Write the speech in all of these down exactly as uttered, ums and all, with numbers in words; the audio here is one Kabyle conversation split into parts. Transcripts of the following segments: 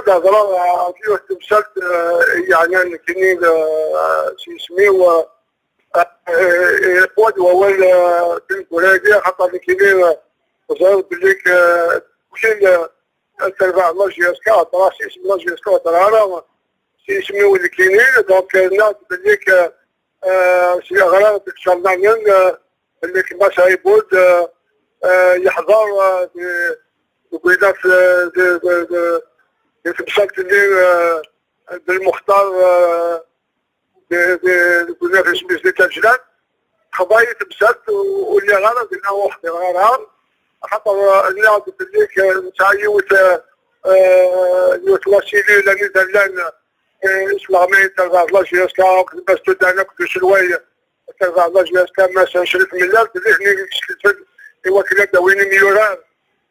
Tehḍra ɣef yiwet temsalt, eh, yeɛnan nekkini, eh, s yisem-iw, eh, eh, yeqwa-d wawal, eh, deg wuragi, axaṭer nekkini, eh, teẓriḍ belli k-, eh, wkil, eh, terbaɛt la J S K, heddreɣ s yisem la J S K, ur heddreɣ ara s yisem-iw nekkini, donc, eh, nniɣ-d belli k-, eh, s yeɣra deg iǧernanen, eh, belli k-, Mass Ɛibud, eh, eh, yeḥḍer, eh, di, deg widak, eh, di, di, di, di temsalt-nni, eh, d Lmuxtar, eh, di, di, deg unafen isem-is di Tajlan. Texḍa-yi temsalt, u-, ur lliɣ ara dinna, ur ḥḍireɣ ara. Axaṭer, eh, nniɣ-d belli k-, nesɛa yiwet, eh, eh, yiwet la cellule anida llan, eh, isleɣmayen n terbaɛt la J S K, akked Mass Tudan, akked uselway n terbaɛt la J S K, Mass Crif Mellal, d nitni i yeskelfen i wakken ad d-awin imyurar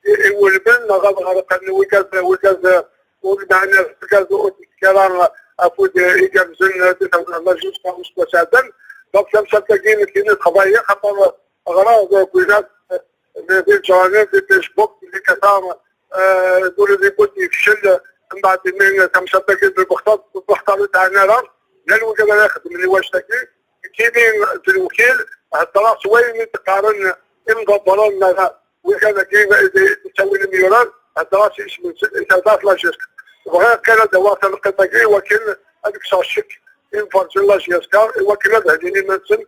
i, i iwulmen, neɣ ad ɣerqen wigad, wigad ur, meɛna wigad ur d-tekki ara afud igerrzen di terbaɛt la J S K useggas iɛeddan. Donc, tamsalt-agi nekkini texḍa-yi, axaṭer ɣriɣ deg widak, di, di lǧranin, di Facebook, belli kata, eh, Nuriddin Bout yefcel, mbeɛd imi tamsalt-agi d Lmuxtar, Lmuxtar ur t-ɛni ara, llan wigad ara ixeddmen i wannect-agi. Nekkini d lwekil, heddreɣ s wayen i d-qqaren imḍebbren neɣ wigad-agi i d-, i d-yettawin imyurar, heddreɣ s yisem-nsen, i terbaɛt la J S K. Bɣiɣ kan ad d-awiɣ taneqqiṭ-agi i wakken ad kkseɣ ccek i imferrǧen la J S K, i wakken ad heddin iman-nsen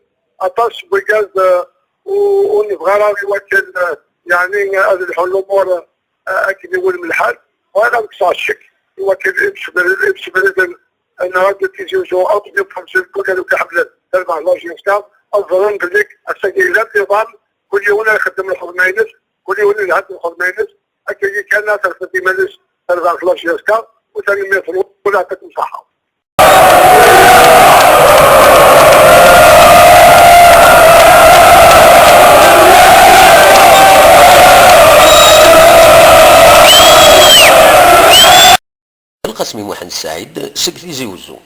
aṭas n wigad, eh, ur, ur nebɣi ara i wakken, eh, yeɛni ad lḥun lumuṛ, eh, akken iwulem lḥal. Bɣiɣ ad kkseɣ ccek i wakken imsefriden, imsefriden n Radio Tizi Uzzu akked imferrǧen n wigad akk iḥemmlen terbaɛt la J S K, ad ẓren belli ass-agi llan iḍan, kul yiwen ad ixeddem lxedma-ines, kul yiwen ad ihedd lxedma-ines, akkagi kan ad terfed iman-is terbaɛt la J S K, u tanemmirt-nwen, u yeɛṭikum ṣṣeḥḥa. Lqasmi Muḥend Saɛid seg Tizi Uzzu.